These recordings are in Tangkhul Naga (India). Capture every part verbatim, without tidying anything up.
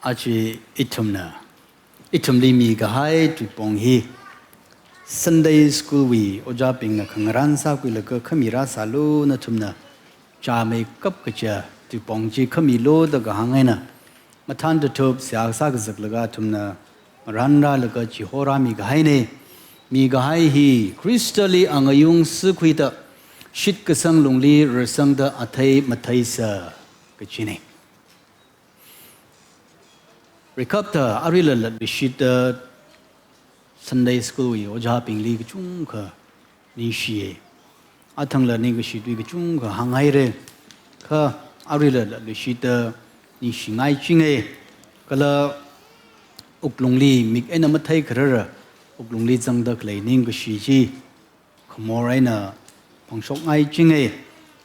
Aja ithumna, ithumli mikahai tuipong hi Sunday School wui ojābingna khangarān sākhuilaga khami rāsālu, nathumna chāmeikap kaja tuipong chi khamilu da kahāng eina, mathān tathup seihā sākazaklaga athumna marān rālaga chihorāmi kahaina. Mikahai hi Khristali angayung sākhuida, shitkasang lungli rarsangda athei matheisa kajina. Rikapta aruila latluishita Sunday School wui ojābingli kachungkha ningshiya. Athangla ningkashi tui kachungkha hānghaira. Kha aruila latluishita ningshingaichinga. Kala wuklungli mik eina matheikharara wuklungli zangda khalei ningkashi chi khamor eina phongshokngaichinga.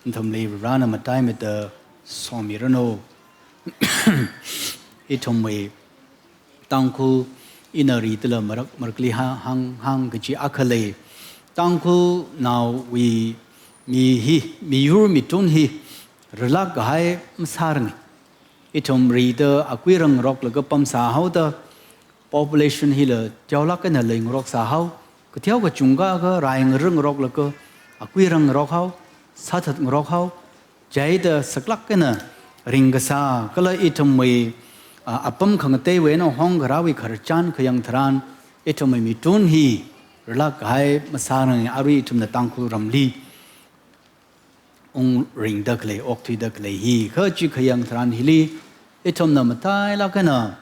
Nathumli Varena mataimeida somiranu. Ithumwui Tangkhul ina ridala marak marakli ha-, hāng, hāng kachi akha lei. Tangkhulnaowui mi hi, miyur mitun hi ralāk kahai masāranga. Ithum rida akuirangroklaga pamsāhaoda, population hila teolāk eina leingarok sāhao, kateo kachungkha kha raingarangroklaga akuirangngarokhao, sāthatngarokhao, chieina saklāk eina ringkasā, kala ithumwui, a, apam khangateiwui eina hongkharāwui khararchan khayang tharan, ithumwui mitun hi ralāk kahai masāranga. Arui ithumna Tangkhul ramli ungringda khalei, okthuida khalei hi. Kha chi khayang tharan hili ithumna matailāk eina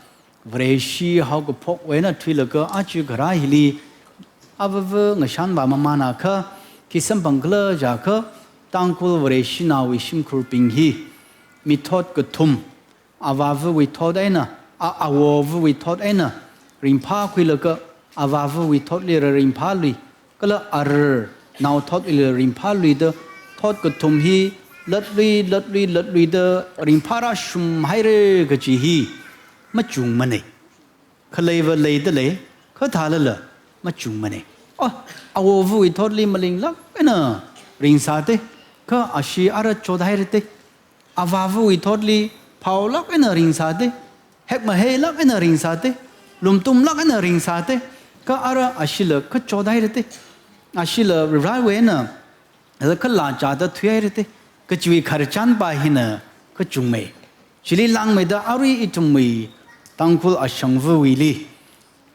Vareshi haokaphokwui eina thuilaga aja kharā hili avāva ngashanvā mamāna kha, khi samphangkhala jiakha, Tangkhul Vareshinaowui shimkhurbing hi mithot kathum, avāvawui thot eina, a, awovawui thot eina ringphākhuilaga, avāvawui thotli rāringphālui, kala ararnao thotlila ringphāluida, thot kathum hi latlui, latlui, latluida ringphārāshunghaira kaji hi machungmana. Khaleiva leidalei, kha thālala machungmana. Oh, awovawui thotli malinglāk eina ringsāda, kha ashi ara chothairada. Avāvawui thotli phaolāk eina ringsāda, hekmaheilāk eina ringsāda, lumtumlāk eina ringsāda, kha ara ashila kha chothairada, ashila Varewui eina khala chāda thuihairada, kajiwui khararchanpa hina kachungmei. Chili langmeida arui ithumwui Tangkhul ashangvawuili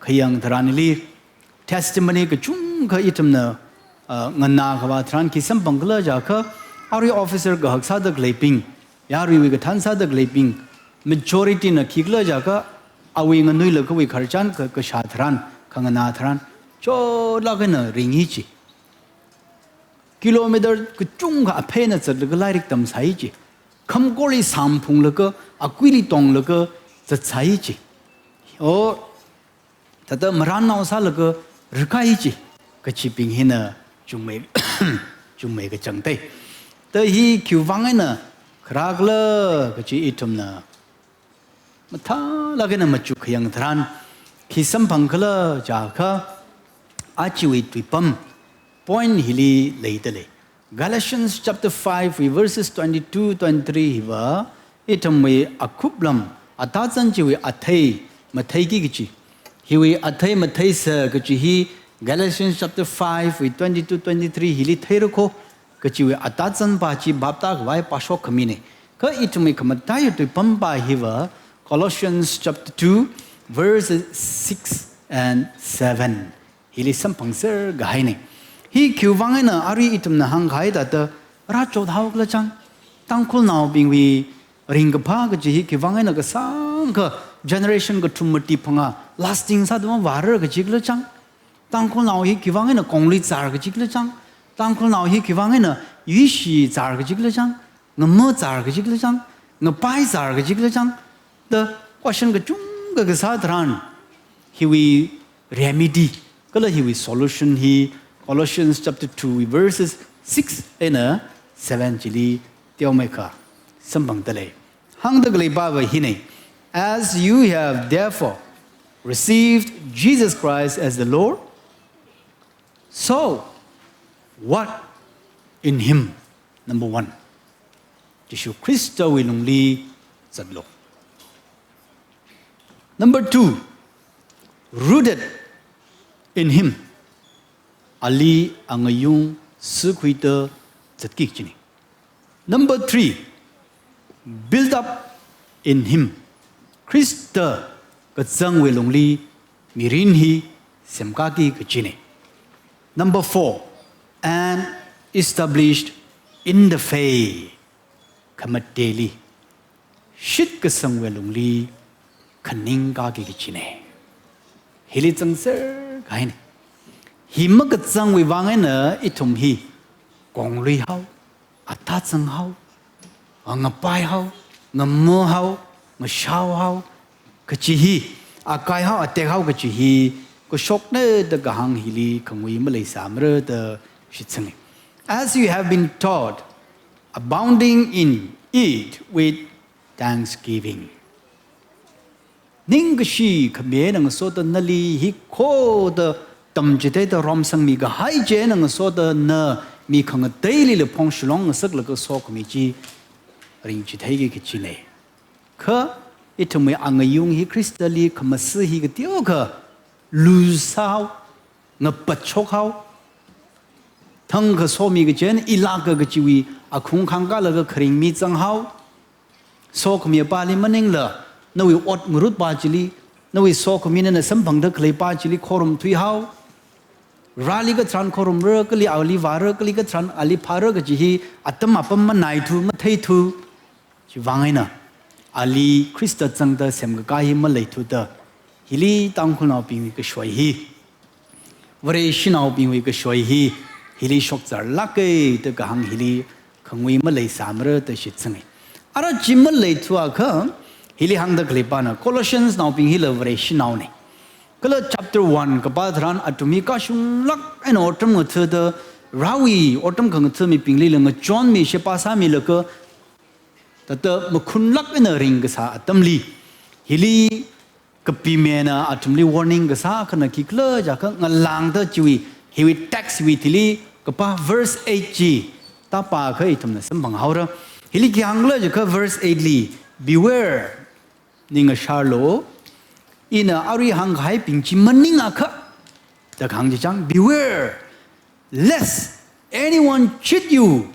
khayang tharanli testimony kachungkha ithumna, ah, nganākhavā tharan khi samphangkhala jiakha, arui officer kahak sāda khaleibing, yaruiwui kathān sāda khaleibing, majority na khikhala jiakha, awui nganuilakha awui khararchan kha, kashā tharan, khanganā tharan, chotlāk eina ringi ji. Kilometer kachungkha apheina zatlaga lairik tamsai ji. Khamkorli samphunglaga, akuili tonglaga zatsai ji. Oh, thāda marānnao sālaga rākai ji. Kachibing hina chungmei, chungmei kachangda. Thāda hi khiwuivang eina kharākhala kaji ithumna mathālāk eina machuk khayang tharan, khi samphangkhala jiakha, ajawui tuipam point hili leidalei. Galatians chapter five wui verses twenty-two, twenty-three hiva, ithumwui akhuplam, atazan chiwui athei matheiki kaji. Hiwui athei matheisa kaji hi Galatians chapter five wui twenty-two, twenty-three hili theirako, kajiwui atazanpa chi bhap tākhavai pāshok khamina. Kha ithumwui khamataiya tuipampa hiva Colossians chapter two, verses six and seven hili samphangser kahaina. Hi khiwuivang eina arui ithumna hāngkahai thāda rāchothaokhala chang. Tangkhulnaobingwui ringkaphā kaji hi khiwuivang eina kasāngkha generation kathum mati phangā lasting sāda mavārar kajikhala chang. Tangkhulnao hi khiwuivang eina kongli zar kajikhala chang. Tangkhulnao hi khiwuivang eina yuishi zar kajikhala chang. Ngama zar kajikhala chang. Ngapai zar kajikhala chang. Da question kachungkha kasā tharan, hiwui remedy kala hiwui solution hi Colossians chapter two verses six eina seven chili teomeikha samphangdalei. Hāngda khaleipa va hina, "As you have therefore received Jesus Christ as the Lord, so walk in him." Number one, Jishu Khristawui lungli zatlu. Number two, rooted in Him. Ali angayung sikhuida zatki kajina. Number three, built up in Him. Khrista kazangwui lungli mirin hi semkaki kajina. Number four, and established in the faith. Khamateli shitkasangwui lungli khaningkaki kajina. Hili zangser kahaina. Hi makazangwui vang eina ithum hi konglui hao, atazang hao, ngapai hao, ngamo hao, ngashao hao kachi hi, akai hao, atek hao kachi hi kashokna da kahāng hili khangui maleisāmara da shitsanga. As you have been taught, abounding in it with thanksgiving. Ningkashi khami eina ngasoda nali hi khoda tamchitheida romsangmi kahai chi eina ngasoda na mi khangateilila phongshulong ngasaklaga sokhami chi ringchitheiki kajina. Kha ithumwui angayung hi Khristali khamasi hi kateokha lose hao, ngapatshok hao, thangkha somi kachi eina ilāka kachiwui akhung khangkālaga kharing mi zang hao, sokhami pāli maningla, nawui ot ngarutpa chili, nawui sokhami nana samphangda khaleipa chili khorumthui hao. Rāli katharan khorumra, kali ali vāra, kali katharan ali phāra kachi hi atam apam manaithu, matheithu. Chivang eina ali Khrista zangda semkakā hi maleithuda, hili Tangkhulnaobingwui kashoi hi, Vareshinaobingwui kashoi hi, hili shokzarlāka da kahāng hili khangui maleisāmara da shitsanga. Ara chi maleithuakha, hili hāngda khaleipana, Colossiansnaobing hila Vareshinaona. Kala chapter one kapā tharan athum hi kashunglāk eina otram ngathada, Varewui otram khangatha mibinglila ngachonmi, sheba sāmilaga, thāda makhunlāk eina ringkasā atamli, hili kapimena athumli warning kasā akhana khikhala jiakha, ngalāngda chiwui, hiwui text wui thili kapā verse eight chi tāpākha ithumna samphang haora. Hili khi hāngkhala jiakha verse eight li, "Beware, ning ngasharlu, ina arui hāngkahaibing chi maningakha," da kahāng chi chang, "Beware lest anyone cheat you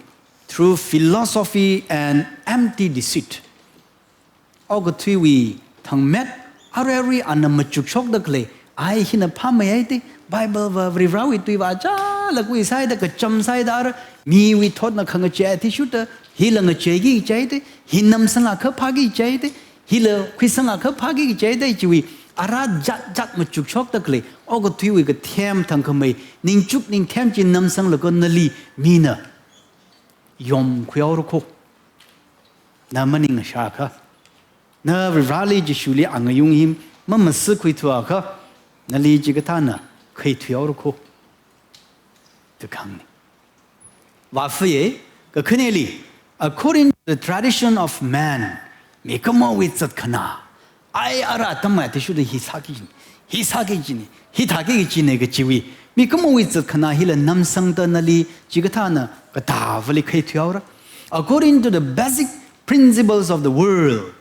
through philosophy and empty deceit." Okathuiwui thangmet, arui arui ana machukshokda khalei, ai hina phāmeihaida, Bible va Varivarāwui tui va chālakhui sāhaida, kacham sāhaida, ara miwui thotna khangachei athishurda, hila ngacheiki kachihaida, hi namsangakha phāki kachihaida, hila khuisangakha phāki kachihaida chiwui, ara jat jat machukshokda khalei, okathuiwui kathem thangkhamei, ningchuk ningthem chi namsanglaga nali mina yomkhuihaora kho. Na maning ngasharakha, na Varivarāli Jishuli angayung hi mamasikhuithuakha, nali chikathāna khuithuihaora kho da kahāngna. Vāphiya, kakhaneli, according to the tradition of man, mikumowui zatkhana, ai ara atam athishurda hi sāki kajina, hi sāki kajina, hi thāki kajina kachiwui, mikumowui zatkhana hila namsangda nali chikathāna katāvali khuithuihaora. According to the basic principles of the world,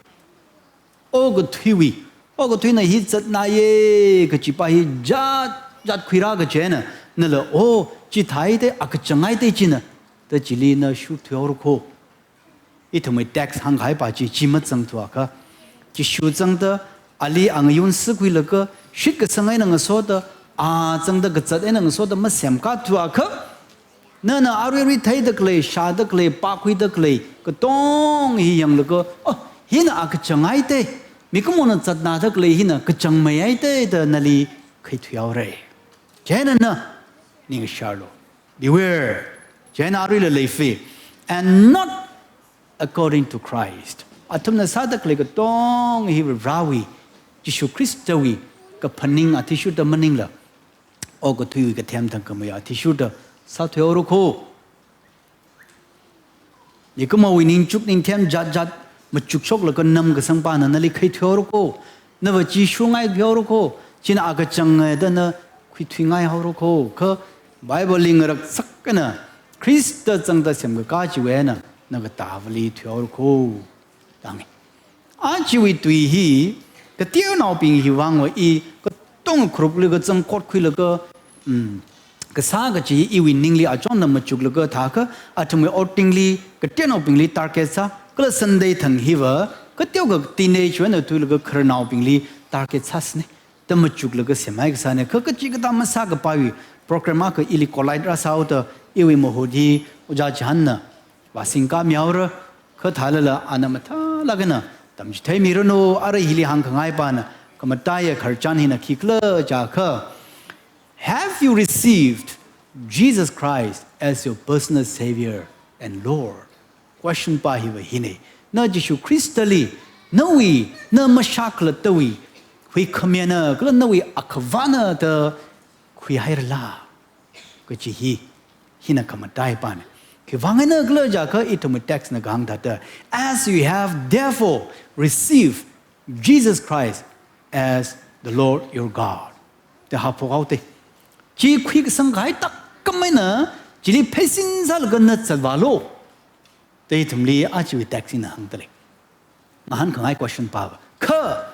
okathuiwui, okathuina hi zatnāya kachipa hi jat jat khuirā kachi eina, nala, oh, chithāhaida, akachanghaida china, da chili na shurthuihaora kho. Ithumwui text hāngkahaipa chi, chi mazangthuakha, Jishu zangda, ali angayung sikhuilaga, shitkasang eina ngasoda, a zangda kazat eina ngasoda masemkathuakha, nana arui arui theida khalei, shāda khalei, pākhuida khalei katong hi yanglaga, oh, hina akachanghaida, mikumona zatnāda khalei hina kachangmeihaida da nali khuithuihaora. Chieina na ning ngasharlu. Beware. Chieina aruila leiphi. And not according to Christ. Athumna sāda khalei katong hi Varewui, Jishu Khristawui kaphaning athishurda maningla, okathuiwui kathem thangkhamei athishurda sāthuihaora kho. Mikumowui ningchuk ningthem jat jat machukshoklaga namkasangpana nali khuithuihaora kho. Nava chi shurngaihaora kho. China akachanga da na khuithuingaihaora kho. Kha Bible li ngaraksak eina Khrista zangda semkakā chiwui eina na katāvali thuihaora kho, da hānga. A chiwui tui hi, Kateonaobing hiwui vangva i katonga khuruklaga zangkot khuilaga, mm, kasā kaji iwui ningli achonna machuklaga thākha, athumwui ottingli kateonaobingli target sā, kala Sunday thang hiva kateokha teenage wui eina thuilaga khararnaobingli target sāsāne. Da machuklaga semhai kasāne, kha kachikathā masākapaiwui program akha ili collide rāsāhaoda iwui mahut hi Ojā Johanna vāsingkāmihaora, kha thālala ana mathālāk eina tamchitheimi ranu, ara hili hāngkhangai pana, khamataiya khararchan hina khikhala jiakha, "Have you received Jesus Christ as your personal Savior and Lord?" Question pa hiva hine. Na Jishu Khristali, nawui, na mashā khalattawui huikhamiyana, kala nawui akhavana da khuihairala? Kaji hi, hina khamatai pana. Khiwuivang eina khala jiakha ithumwui text na kahāng thāda, "As you have therefore received Jesus Christ as the Lord your God." Da haophok haoda. Chi khuikasang kahai thākhamei eina, chili pheisin sālaga na zatvālu. Da ithumli ajawui text hina hāngdalei. Ngahānkhangai question pava. Kha,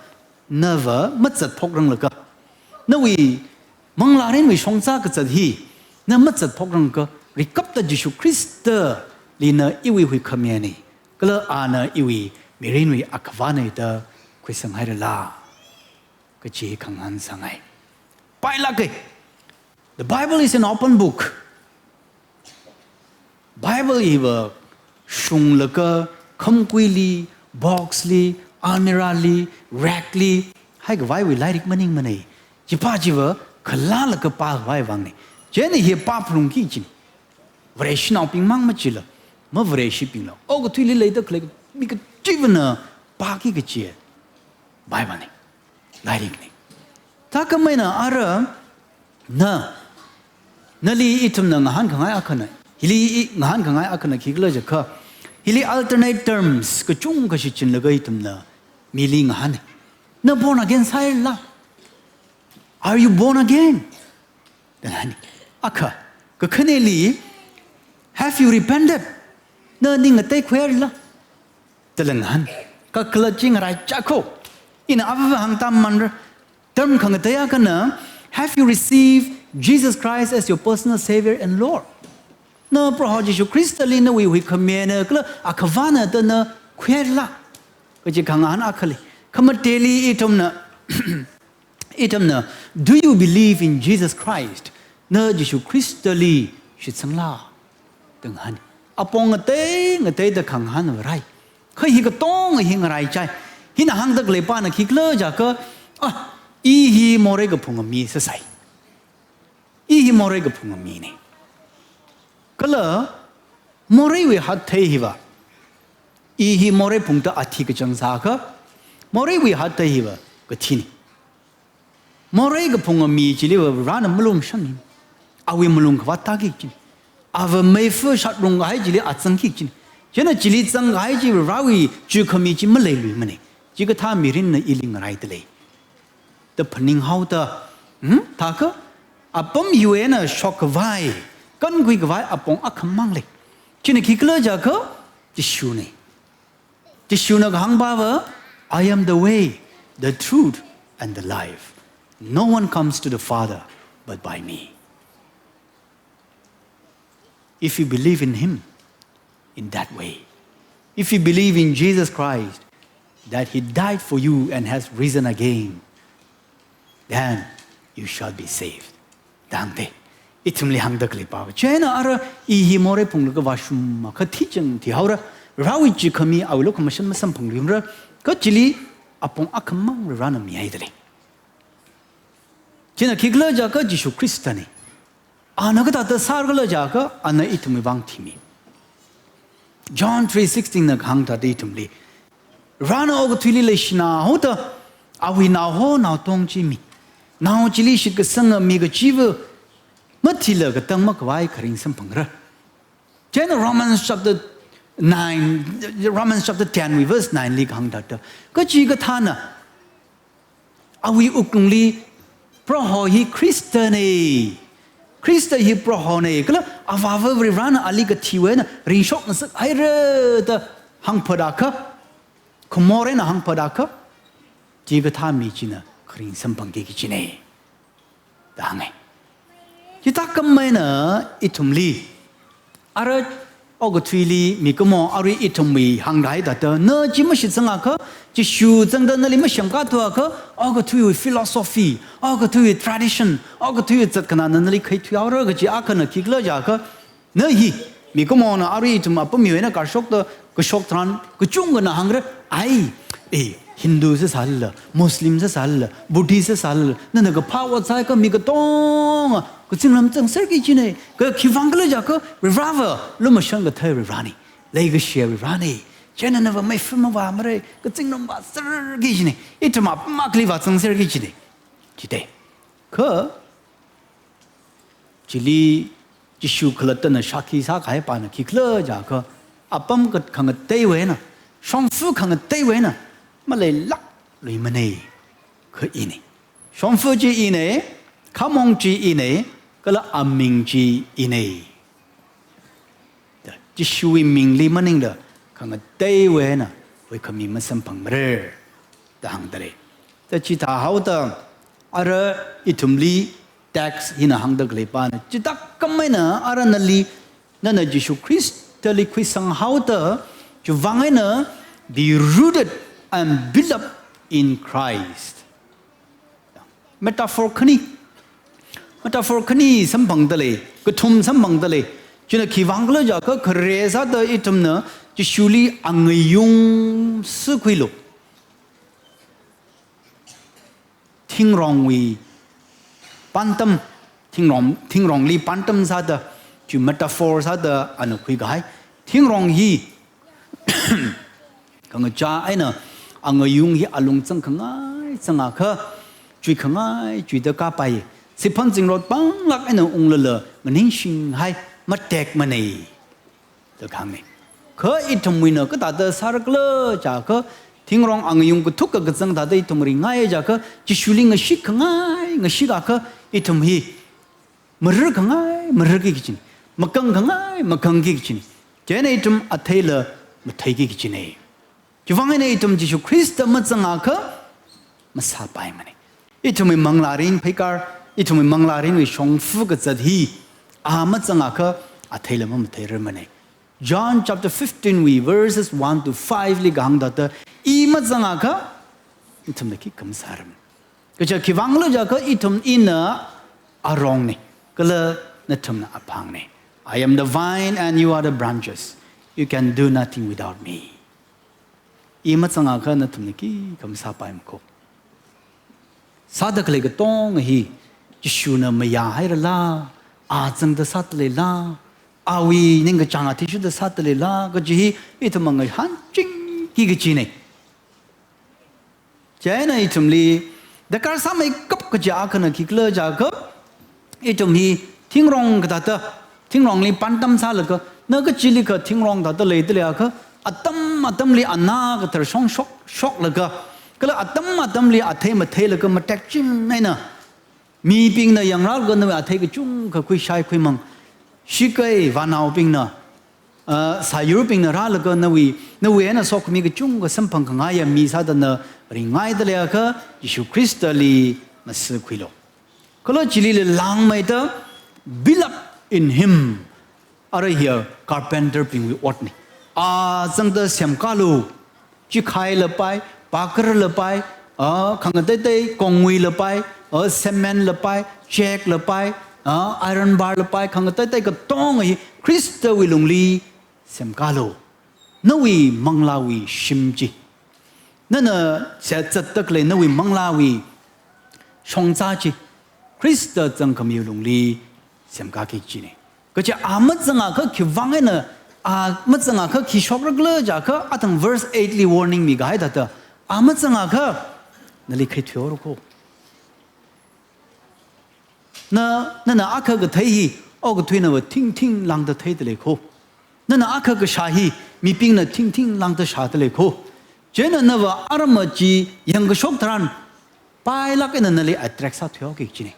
nava mazatphokranglakha, nawui manglārinwui shongza kazat hi, na mazatphokranglakha, rikapta Jishu Khristali na iwui huikhamiyane, kala ana iwui mirinwui akhavane da khuisanghairala? Kaji khangahān sāngai. Pailāke. The Bible is an open book. Bible hiva shunglaga khamkuili, box li, almirah li, rack li haikhavaiwui lairik maningmanei. Chipa chiva khalalaga pākhavai vangni. Chieina hi pāphalungki kajina. Vareshinaobing mang machila, mavareshibingla, okathuili leida khalei mi kachivana pāki kaji Bible ne, lairikne. Thākhamei eina ara, na, nali ithumna ngahānkhangai akhana, hili i ngahānkhangai akhana khikhala jiakha, hili alternate terms kachungkha shichinlaga ithumna mili ngahāne. Na born again sāhairala? Are you born again? Da ngahāne. Akha, kakhaneli, "Have you repented?" Na ning ngateikhuihairala? Dala ngahān. Kakhalat chi ngaraichai ko. Ina avāva hāngtāmanra. Term khangatei akhana, "Have you received Jesus Christ as your personal Savior and Lord?" Na Proho Jishu Khristali nawui huikhamiyana kala akhavana da na khuihairala? Kaji khangahān akhali. Khamateli ithumna, ithumna, "Do you believe in Jesus Christ?" Na Jishu Khristali shitsangla? Da ngahān. Apong ngatei ngateida khangahān varai. Kha hi katonga hi ngaraichai. Hina hāngda khalei pana khikhala jiakha, ah, i hi morei kaphunga mi sāsai. I hi morei kaphunga mine. Kala moreiwui hathei hiva, i hi morei phungda athi kachang sākha, moreiwui hathei hiva kathine. Morei kaphunga mi chiliva Varena malung shanmi. Awui malung khavāt tāki kajina. Ava meifa shatrung kahai chili a zangki kajina. Chieina chili zang kahai chi Varewui chukhami chi maleiluimane. Chikathā mirinna ili ngaraidalei. Da phaninghaoda, hmm? Thākha, apam hiwui eina shokkhavai, kankhuikhavai apong akhamang lei. China khikhala jiakha, Jishune. Jishuna kahāng pava, "I am the way, the truth, and the life. No one comes to the Father but by me." If you believe in Him in that way, if you believe in Jesus Christ, that He died for you and has risen again, then you shall be saved. Da hāngde. Ithumli hāngda khalei pava. Chieina ara i hi morei phunglaga vāshungakha thichang thihaora. Varewui chukhami awui lukhamashan masamphangluimara. Kha chili apong akhamang Varena mihaidalei. China khikhala jiakha Jishu Khristane. Ana kathāda sārkhala jiakha, ana ithumwui vang thimi. John three sixteen na kahāng thāda ithumli, Varena okathuili leishinaoda, awui naoho naotong chi mi. Nao chili shitkasanga mi kachiva mathila katang makhavai kharing samphangra. Chieina Romans chapter nine, Romans chapter ten wui verse nine li kahāng thāda, kachikathāna awui wuklungli Proho hi Khristane. Khrista hi Prohone. Kala Avāva Varena ali kathiwui eina ringshok ngasakhaira da hāngphāda kha, khamor eina hāngphāda kha, Chikathā mi china kharing samphangki kajina da hānga. Chithākhameina ithumli, ara okathuili mikumo arui ithumwui hāngkahai thāda, na chi mashitsangakha, Jishu zangda nali masemkathuakha, okathuiwui philosophy, okathuiwui tradition, okathuiwui zatkhanāna nali khaithuihaora kaji akhana khikhala jiakha, na hi, mikumona arui ithum apam hiwui eina kashokda, kashok tharan, kachungkhana hāngra, ai, eh, Hindu sāsālala, Muslim sāsālala, Buddhist sāsālala, nana kaphā ot sāakha mi katonga, kazingram zangserki kajina, kha khiwuivang khala jiakha, Vareva, lumashan kathei Varena. Leikashi Varena. Chieina nava meifa mavāmara, kazingram vāserki kajina, ithum apam akhali vāzangserki kajina. Chithāda. Kha, chili Jishu khalattana shākhi sākahai pana khikhala jiakha, apam kha khangateiwui eina, shongfa khangateiwui eina, maleilākluimana, kha ina. Shongfa chi ina, khamong chi ina, kala aming chi ina. Da, Jishuwui mingli maningla, khangateiwui eina, huikhami masamphangmara, da hāngdalei. Da chithāhaoda, ara ithumli text hina hāngda khalei pana, chithākhameina ara nali, nana Jishu Khristali khuisanghaoda, chiwuivang eina, be rooted and built up in Christ. Metaphor khani. Metaphor khani samphangdalei, kathum samphangdalei. China khiwuivang khala jiakha khare sāda ithumna Jishuli angayung sākhuilu. Thingrongwui pantam, thingrong, thingrongli pantam sāda, chi metaphor sāda ana khuikahai. Thingrong hi, khangachā eina angayung hi alung zangkhangai zangakha, chuikhangai chuida kapai. Siphan zingrot panglāk eina unglala nganingshinghai matekmana da kahāngna. Kha ithumwuina kathāda sārakhala jiakha, thingrong angayung kathuka kazang thāda ithum ringai jiakha, Jishuli ngashikhangai, ngashikakha ithum hi mararkhangai, mararki kajina. Makangkhangai, makangki kajina. Chieina ithum atheila matheiki kajina. Chiwuivang eina ithum Jishu Khrista mazangakha, masāpaimana. Ithumwui manglārin pheikar, ithumwui manglārinwui shongfa kazat hi, a mazangakha, atheila mamatheirarmana. John chapter fifteen wui verses one to five li kahāng thāda, i mazangakha, ithumna khikha masārar. Kaja khiwuivang khala jiakha ithum ina arongna, kala nathumna aphangna. "I am the vine and you are the branches. You can do nothing without me." I mazangakha nathumna khikha masāpaimakho. Sāda khalei katonga hi, Jishuna mayāhairala, a zangda sādaleila, awui ningkachāng athishurda sādaleila, kaji hi ithum ngahānchingki kajina. Chieina ithumli, darkar sāmeikap kaji akhana khikhala jiakha, ithum hi thingrong kathāda, thingrongli pantam sālaga, na kachilikha thingrong thāda leidalei akha, atam atamli ana kathar shongshok, shoklaga, kala atam atamli athei matheilaga matekching eina, mibingna yangrālaga nawui athei kachungkha khuishai khuimang. Shikai vānaobingna, ah, sāyurbingna rālaga nawui, nawui eina sokhami kachungkha samphangkhangaiya mi sāda na ringaidalei akha, Jishu Khristali masākhuilu. Kala chilila langmeida, build up in him. Ara hiya carpenter bingwui otna. A zangda semkalu, chikhai lapai, pakar lapai, ah, khangateitei kongwui lapai, ah, cement lapai, chek lapai, ah, iron bar lapai, khangateitei katonga hi Khristawui lungli semkalu. Nawui manglāwui shim chi. Nana sā zatda khalei nawui manglāwui shongza chi, Khrista zangkhamiwui lungli semkaki kajina. Kaja a mazangakha khiwuivang eina, a mazangakha khi shokrakhala jiakha, athang verse eight li warning mikahai thāda, a mazangakha nali khaithuihaorakho. Na, nana akha kathei hi, okathuinava thingthing lāngda theidaleikho. Nana akha kashā hi, mibingna thingthing lāngda shādaleikho. Chieina nava aram chi yangkashok tharan, pailāk eina nali attract sāthuihaoki kajina.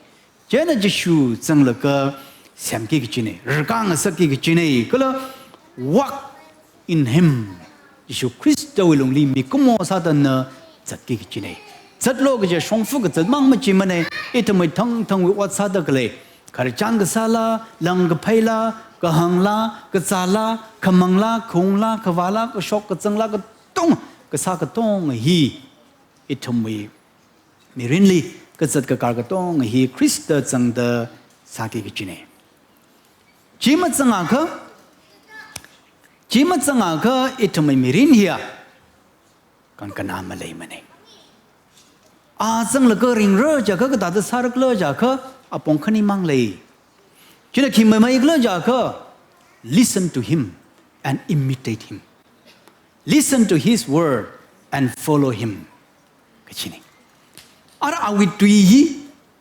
Chieina Jishu zanglaga semki kajina, rarkā ngasakki kajina, kala walk in him. Jishu Khristawui lungli mikumo sāda na zatki kajina. zatlo kaja shongfa kazat mang machimana, ithumwui thangthangwui ot sāda khalei. Khararchan kasāla, lang kaphaila, kahāngla, kazāla, khamangla, khaungla, khavāla, kashok kazangla, katonga, kasā katonga hi ithumwui mirinli kazat kakar katonga hi Khrista zangda sāki kajina. Chi mazangakha, chi mazangakha ithumwui mirin hiya kankana maleimana. A zanglaga ringra jiakha, kathāda sāra khala jiakha, apong khani mang lei. China khi maimaikhala jiakha, listen to him and imitate him. Listen to his word and follow him, kachina. Ara awui tui hi,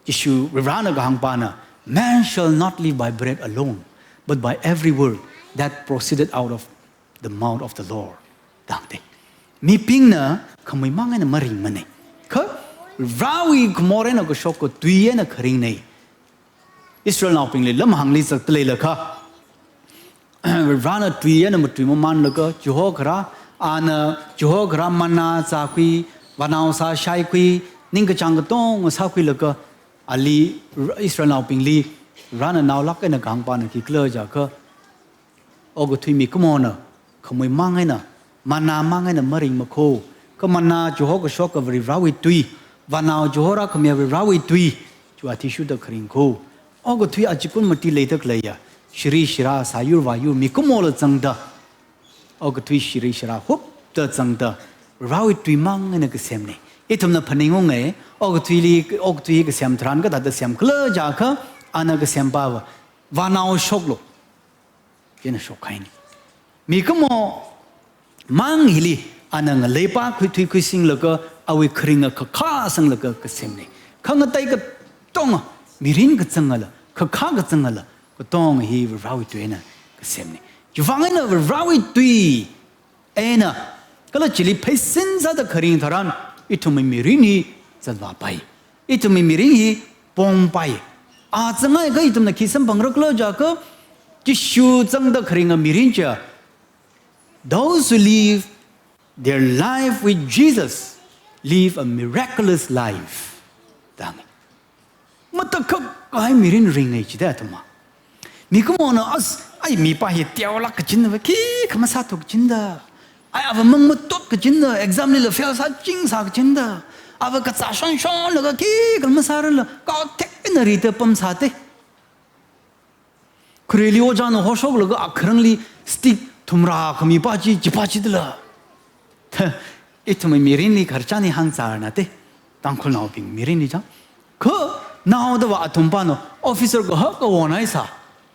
Jishu Varivarana kahāngpana, "Man shall not live by bread alone, but by every word that proceeded out of the mouth of the Lord," da hāngda. Mibingna khamui mang eina maringmana. Kha Varewui khamor eina kashok katui eina kharingna. Israelnaobingli lamhāngli zatda leilakha, Varena tui eina matui mamanlaga, chihokhara, ana chihokhara manna zākhui, vānao sā shaikhui, ningkachāng katonga sākhuilaga, ali Israelnaobingli Varena naolāk eina kahāngpana khikhala jiakha, okathui mikumona khamui mang eina, manna mang eina maringmakho. Kha manna chihokhashok kha Varivarawui tui, vānao chihorā khamiya Varivarawui tui, chiwui athishurda kharingkho. Okathui achikun mati leida khaleiya, shiri shira, sāyur vāyur, mikumola zangda, okathui shiri shira hupda zangda, Varivarawui tui mang eina kasemna. Ithumna phaningunga, okathuili, okathui kasem tharan kathāda semkhala jiakha, ana kasempava, vānao shoklo, chieina shokhaina. Mikumo mang hili ana ngalei pākhui thuikhuisinglaga, awui kharinga khakha sanglaga kasemna. Khangatei katonga, mirin kazangala, khakha kazangala, katonga hi Varivarawui tui eina kasemna. Chiwuivang eina Varivarawui tui eina, kala chili pheisin sāda kharing tharan, ithumwui mirin hi zatvāpai. Ithumwui mirin hi pongpai. A zangakha ithumna khi samphangra khala jiakha, Jishu zangda kharinga mirin chiya, "Those who live their life with Jesus live a miraculous life," da hānga. Matakhak kahai mirin ringa chida athumva. Mikumona as, ai, mipā hi teolāk kachinva, khikha masāthu kachinda. Ai, ava mang matot kachinda, exam lila fail sāching sā kachinda. Ava kazā shonshonlaga khikha masārala, kathek eina rida pamsāda. Khareli ojāna hoshoklaga akharangli stick thumrā khami pā chi, chi pā chidala. Ithumwui mirinli khararchan hi hāngzārna te. Tangkhulnaobing mirinli chang. Kha naodava athumpana officer kahak kahon haisā.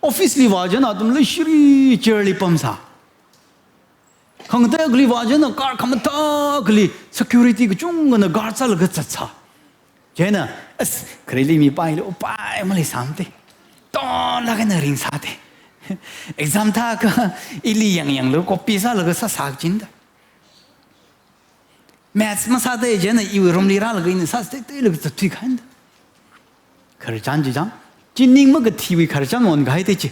Office li vāchina athumla shiri chair li pamsā. Khangatei akhali vāchina car khamathā akhali security kachungkhana guard sālaga zatsā. Chieina, as, khareli mipā hili upai maleisāmana te. Tonlāk eina ringsā te. Exam thākha ili yangyanglaga copy sālaga sāsā kachinda. Maths masāda chieina iwui room li rālaga ina sāsā te, te laga zatthui khainda. Khararchan chi chang. Chi ning makathiwui khararchan wan kahai te chi.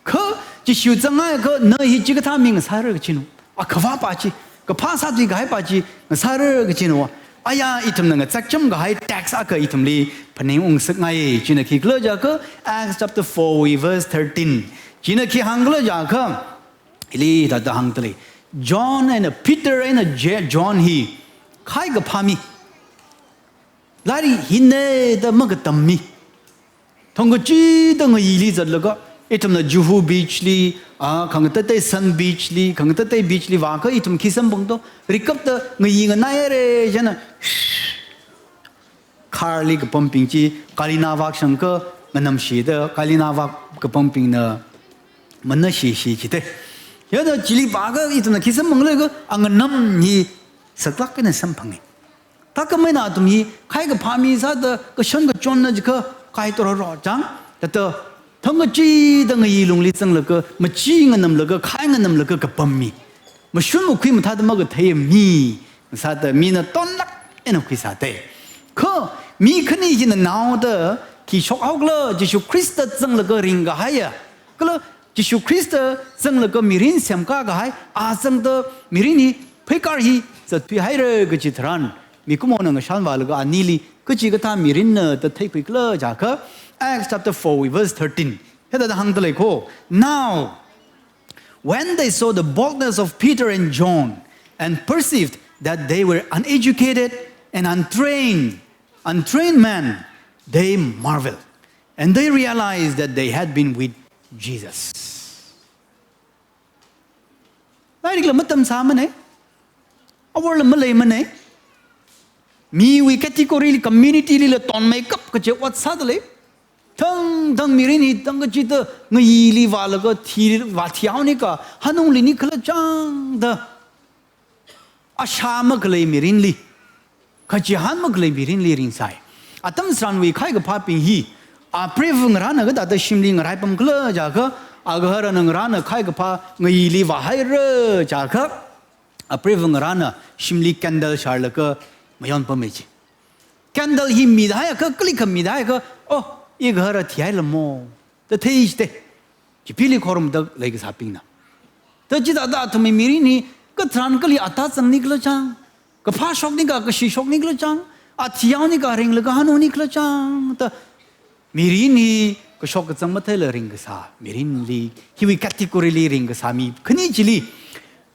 Kha Jishu zanghaiakha na hi chikathā mi ngasāra kachina. Akhavā pā chi, kaphā sāthui kahai pā chi ngasāra kachina. Aya ithumna ngazekcham kahai text akha ithumli phaningung ngasakngai, china khikhala jiakha Acts chapter four verse thirteen. China khi hāngkhala jiakha, hili thāda hāngda lei. John eina Peter eina Je-, John hi khai kaphā mi. Lairik hina da makatam mi. Thangkachida ngayili zatlaga, ithumna Juhu Beach li, ah, khangatatei Sun Beach li, khangatatei beach li vākha ithum khi samphangto, rikapta ngayi nganaihaira, chieina, shh, car li kapambing chi, Kalina vak shangkha, nganamshida, Kalina vak kapambingna, manashishi chite. Chieina chili vākha ithumna khi samphanglaga, anganam hi saklāk eina samphanga. Thākhamei eina athum hi, khai kaphā mi sāda, kashon kachonna jiakha, khai tororo chang, thāda, thangkachida ngayi lungli zanglaga, machi nganamlaga, khai nganamlaga kapam mi. Mashun makhui mathāda makathei mi, sāda mina tonlāk eina khuisā te. Kha, mi khani hina naoda, khi shokhaokhala, Jishu Khrista zanglaga ringkahaiya. Kala, Jishu Khrista zanglaga mirin semkā kahai, a zangda mirin hi, pheikar hi, zatthuihaira kachi tharan, Mikumona ngashanvālaga anili kachikathā mirinna da theikhuikhala jiakha, Acts chapter four verse thirteen. Hithāda hāngda lei ko. Now, when they saw the boldness of Peter and John and perceived that they were uneducated and untrained, untrained men, they marveled, and they realized that they had been with Jesus. Lairikla matamsāmana, aworla maleimana, miwui category li, community lila tonmeikap kachi ot sāda lei. Thangthang mirin hi thangkachida ngayili vālaga thi, vāthihaonika, hanungli nikhala chāngda, ashā makhalei mirinli, kachihān makhalei mirinli ringsai. Atam tharanwui khai kaphābing hi, apreiva ngarāna kathāda shimli ngaraipamkhala jiakha, agaharana ngarāna khai kaphā ngayili vāhaira jiakha, apreiva ngarāna shimli candle sharlaga mayonpamei chi. Candle hi mida haiakha, kalikha mida haiakha, oh, igahara thihailamo da thei chite. Chipili khorumda leikasābingna. Da chithāda athumwui mirin hi katharan kali ata zangnikhala chāng, kaphā shoknika, kashi shoknikhala chāng, athihaonika, ringlaga hanungnikhala chāng, da mirin hi kashok kazang matheila ringkasā, mirinli, hiwui category li ringkasā mi khani chili,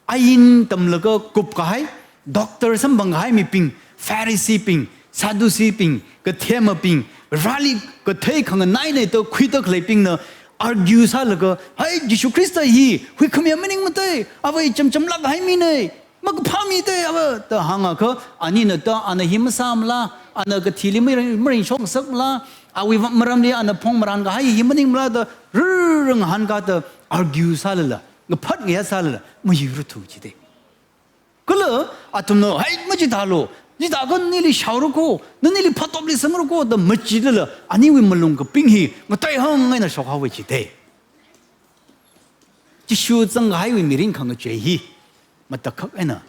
ain tamlaga kupkahai, doctor samphangkahai mibing, Pharisee bing, Sadducee bing, kathemabing, rāli kathei khanganaina da khuida khaleibingna argue sālaga, hai, Jishu Khrista hi huikhamiya maningmatei, ava ichamchamlāk kahai mina, makaphā mitei ava, da hāngakha, anina da ana hi masāmala, ana kathili maring, maringshokngasakmala, awui va-, maramli ana phongmarānkahai hi maningmala da rrrrang hānka da argue sālala, ngaphat ngayā sālala, mayuiruthu chite. Kala athumna, hai, machithālu, chithākha nanili shaora ko, nanili phatopli sangra ko da machilala, aniwui malung kaping hi ngateihang eina shokhaowa chite. Jishu zangkahaiwui mirin khangachei hi matakhak eina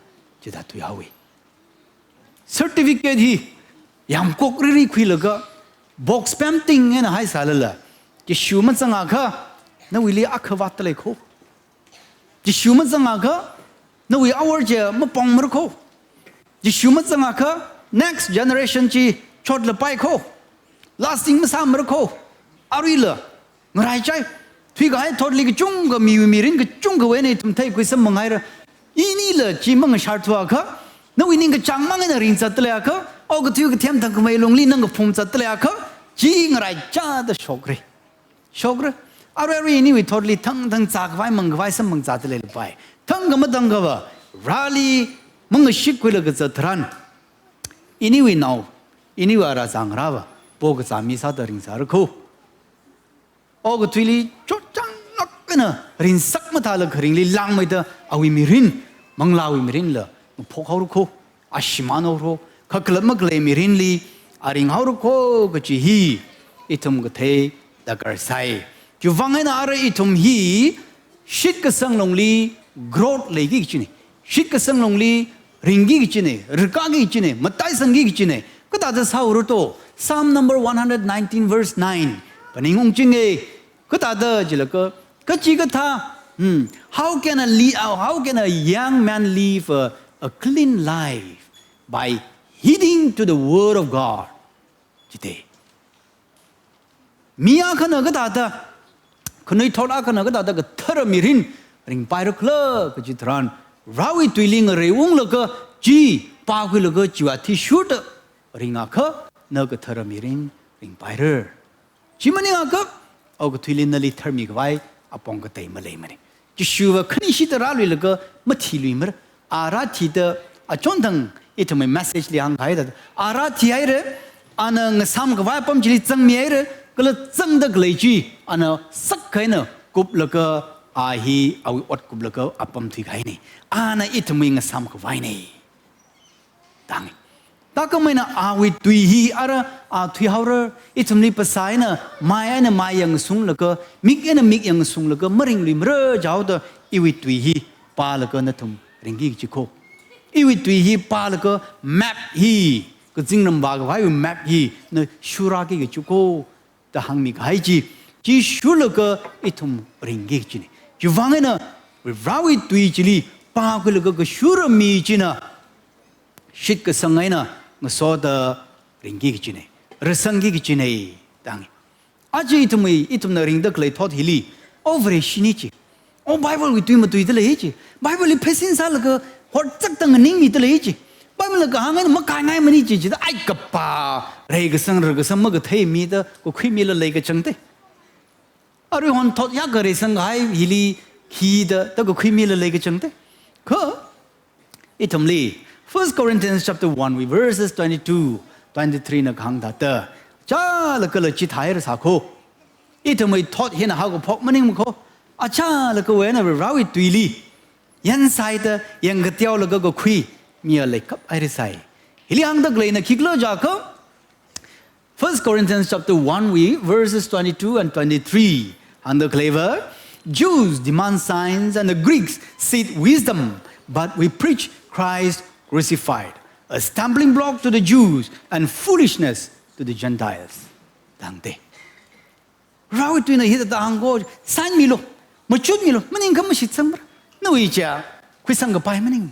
chithā thuihaowa. Certificate hi yamkok riri khuilaga, box pemting eina haisālala, Jishu mazangakha, nawuili akha vātda lei ko. Jishu mazangakha, nawui awor chi mapongmara ko. Jishu mazangakha, next generation chi chotlapai ko. Lasting masāmara ko. Aruila ngaraichai. Thuikahai thotli kachungkha, miwui mirin kachungkhawui eina ithum theikhui samphangaira. Inila chi mangasharthuakha, nawui ningkachāng mang eina ringzatda leiakha, okathui kathem thangkhamei lungli nang kaphungzatda leiakha, chi ngaraichada shokra. Shokra. Arui arui iniwui thotli thangthang zākhavai mangkhavai samphangzatda leilapai. Thangkha mathangkhava, rāli mangashik khuilaga zat tharan, iniwui nao, iniwui ara zangrava, pokazā mi sāda ringzāra ko. Okathuili chotchanglāk eina ringsak mathāla kharingli langmeida awui mirin, manglāwui mirinla ngaphokhaora ko, ashimānhaora ko, kakhalat makhalei mirinli aringhaora ko kachi hi ithum kathei darkar sai. Chiwuivang eina ara ithum hi shitkasang lungli growth leiki kachina. Shitkasang lungli ringki kachina, rikaki kachina, mataisangki kachina. Kathāda sāhaora to? Psalm number one hundred nineteen verse nine. Phaningungchinga, kathāda jilaga, kachikathā, hmm, how can a le-, uh, how can a young man live a, a clean life? By heeding to the word of God. Chite. Mi akhana kathāda, khanuithot akhana kathāda kathara mirin ringpaira khala kachi tharan, Varewui tuili ngareiunglaga chi pākhuilaga chiwui athishurda ringakha, na kathara mirin ringpaira. Chi maningakha, okathuili nali tharmikhavai apong katei maleimana. Jishuva khanishida rāluilaga mathiluimara. A rāthida, achonthang ithumwui message li hāngkahai thāda, a rāthihaira, ana ngasāmkhavai apam chili zangmihaira, kala zangda khalei chi, ana sakkahaina kuplaga, a hi awui ot kuplaga apam thuikahaina. Ana ithumwui ngasāmkhavaina. Dang. Thākhameina awui tui hi ara a thuihaora, ithumli phasā eina mai eina mai yangsunglaga, mik eina mik yangsunglaga maringluimara jihaoda iwui tui hi pālaga nathum ringki kachi ko. Iwui tui hi pālaga map hi, kazingram vākhavaiwui map hi na shurāki kachi ko da hāngmikahai chi, chi shurlaga ithum ringki kachina. Chiwuivang eina Varewui tui chili pākhuilaga kashura mi china shitkasang eina ngasoda ringki kachina, rasangki kachina, da hānga. Aja ithumwui, ithumna ringda khalei thot hili, o Vareshina chi, o Bible wui tui matuida lei chi, Bible li pheisin sālaga horchakda nganingmida lei chi, Bible na kahāng eina makaingaimana chi, chida ai kapā, reikasang rakasang makatheimida kakhuimila leikachangda. Aruihon thot ya kare sangkahai hili hida, da kakhuimila leikachangda. Kha ithumli First Corinthians chapter one wui verses twenty-two, twenty-three na kahāng thāda, chālakhala chithāhairasā kho. Ithumwui thot hina haokaphok maningma kho. Achālakha wena Varewui tuili yansāhaida, yangkateolaga kakhuimiya leikaphairasai. Hili hāngda khaleina khikhala jiakha, First Corinthians chapter one wui verses twenty-two and twenty-three hāngda khaleiva, "Jews demand signs and the Greeks seek wisdom, but we preach Christ crucified, a stumbling block to the Jews and foolishness to the Gentiles," da hāngda. Varewui tuina hithāda hāng kho, sign milu, machut milu, maningakha mashitsangmara. Nawui chi khuisangkapai maning.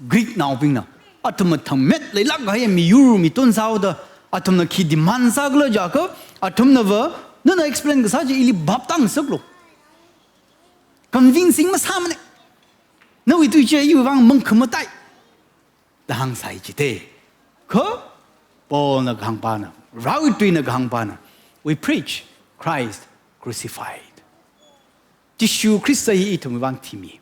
Greeknaobingna, athum athangmet leilāk kahai miyur mitun sāhaoda, athumna khi demand sākhala jiakha, athumnava, nana explain kasā chi ili bhap tāngasaklu. Convincing masāmana. Nawui tui chi iwui vang mangkhamatai, da hāngsai chida. Kha Paulna kahāngpana, Varewui tuina kahāngpana, "We preach Christ crucified." Jishu Khrista hi ithumwui vang thimi.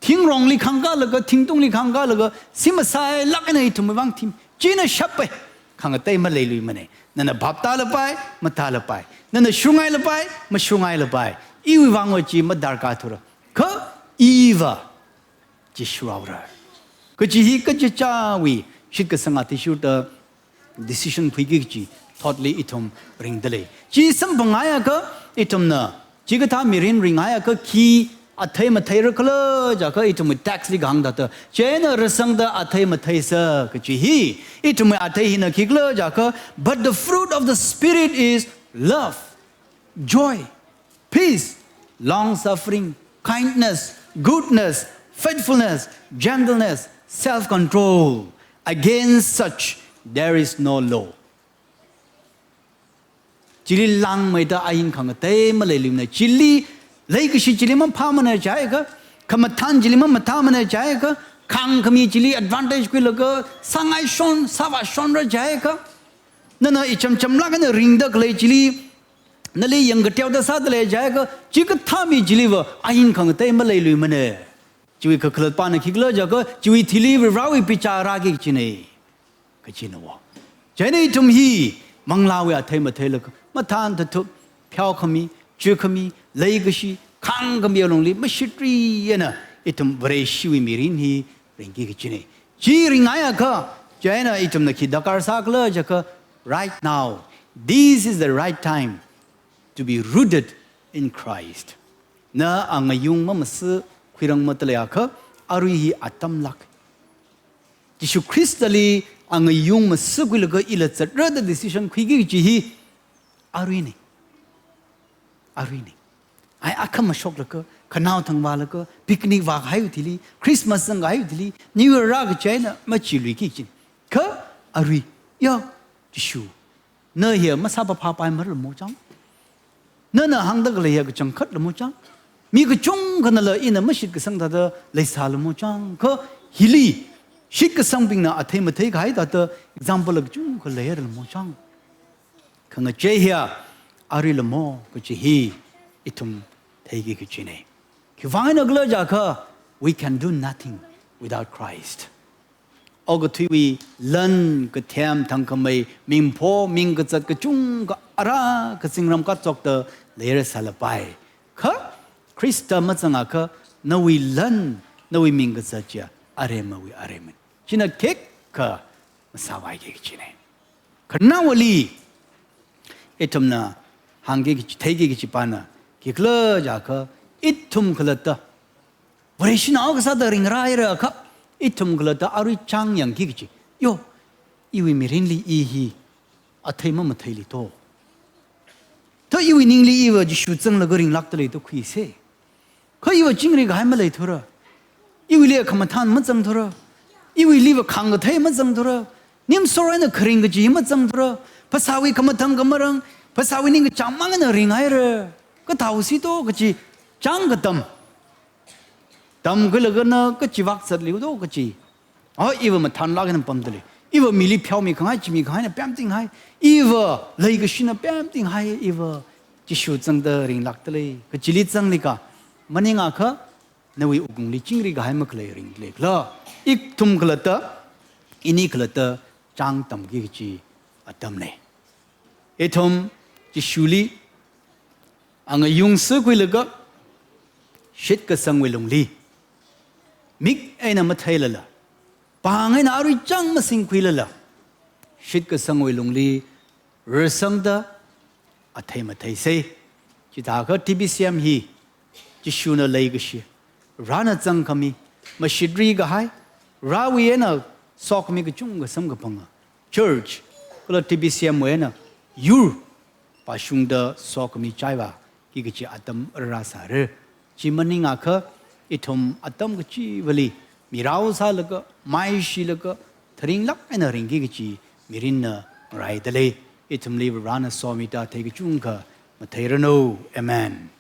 Thingrongli khangkālaga, thingtungli khangkālaga, simasai lāk eina ithumwui vang thimi. China shappai, khangatei maleiluimana. Nana bhap tālapai, matālapai. Nana shurngailapai, mashurngailapai. Iwui vangva chi madarkar thura. Kha iva chi shurhaora kaji hi kachichāwui shitkasang athishurda decision khuiki kaji thotli ithum ringda lei. Chi samphangngaiakha ithumna, chikathā mirin ringhaiakha khi athei matheirakhala jiakha ithumwui text li kahāng thāda, chieina rasangda athei matheisa kaji hi, ithumwui athei hina khikhala jiakha, "But the fruit of the Spirit is love, joy, peace, long suffering, kindness, goodness, faithfulness, gentleness, self control. Against such there is no law." Chili langmeida ain khangatei maleiluimana. Chili leikashi chili maphāmana jiakha, khamathān chili mamathāmana jiakha, khāngkhami chili advantage khuilaga sāngaishon, sāvāshonra jiakha, nana icham chamlāk eina ringda khalei chili nali yangkateoda sāda lei jiakha, chikathā mi chiliva ain khangatei maleiluimana. Chiwui kakhalatpana khikhala jiakha, chiwui thili Varewui bichar rāki kajina, kajina wo. Chieina ithum hi manglāwui athei matheilaga, mathān thathup, pheokhami, chukhami, leikashi, khāngkhami alungli mashitri eina ithum Vareshiwui mirin hi ringki kajina. Chi ringhaiakha, chieina ithumna khi darkar sākhala jiakha, right now, this is the right time to be rooted in Christ. Na angayung mamasi khuirang mataleiakha, arui hi atamlāk. Jishu Khristali angayung masi khuilaga ila zatra da decision khuiki kaji hi aruina. Aruina. Ai akhama shoklaga, khanao thangvālaga, picnic vākahaiwui thili, Christmas zangkahaiwui thili, New Year rākachi eina machiluiki kajina. Kha arui, ya, Jishu, na hiya masāpaphapaimara lamo chang. Nana hāngda khalei hiya kachangkhat lamo chang. Mi kachungkhanala ina mashitkasang thāda leisā lamo chang. Kha hili shitkasangbingna athei matheikahai thāda example kachungkha leira lamo chang. Khangachei hiya arui lamo kaji hi ithum theiki kajina. Khiwuivang eina khala jiakha, we can do nothing without Christ. Okathuiwui lan, kathem, thangkhamei, mingpho, ming kazat kachungkha ara kazingram kachokta leira sālapai. Kha Khrista mazangakha nawui lan, nawui ming kazat chiya aremawui aremana. China khikha masāvaiki kajina. Khanaowali ithumna hāngki kaji, theiki kajipana khikhala jiakha, ithum khalatta Vareshinao kasāda ringrāhairakha, ithum khalatta arui chang yangki kaji. Yo, iwui mirinli i hi athei mamatheili to. To iwui ningli iva Jishu zanglaga ringlākda lei to khuisa. Kha iva chingri kahai maleithura. Iwuili khamathān mazangthura. Iwuiliva khāngkathei mazangthura. Nimsor eina kharing kaji hi mazangthura. Phasāwui khamathang khamarang, phasāwui ningkachāng mang eina ringhaira. Kathāhaosi to kachi chāng katam. Tamkhuilaga na kachi vak zatli to kachi. Oh, iva mathānlāk eina pamdalei. Iva mili pheomikhangai, chimikhangai eina pemtinghai. Iva leikashina pemtinghai. Iva Jishu zangda ringlākdalei. Kachili zanglikha, maningakha, nawui wuklungli chingri kahai makhalei ringdalei khala. Ithum khalatta, ini khalatta, chāng tamki kachi atamnei. Ithum Jishuli angayung sākhuilaga, shitkasangwui lungli mik eina matheilala, pāng eina arui chāng masingkhuilala, shitkasangwui lungli rarsangda athei matheisei. Chithākha T B C M hi Jishuna leikashi, Varena zangkhami, mashitri kahai, Varewui eina sokhami kachungkha samkaphanga church, kala T B C M wui eina yur pāshungda sokhami chaiva, ki kachi atam rāsāra. Chi maningakha, ithum atam kachivali mirao sālaga, maishilaga, tharinglāk eina ringki kachi mirinna ngaraidalei. Ithumli Varena somida athei kachungkha matheiranu. Amen.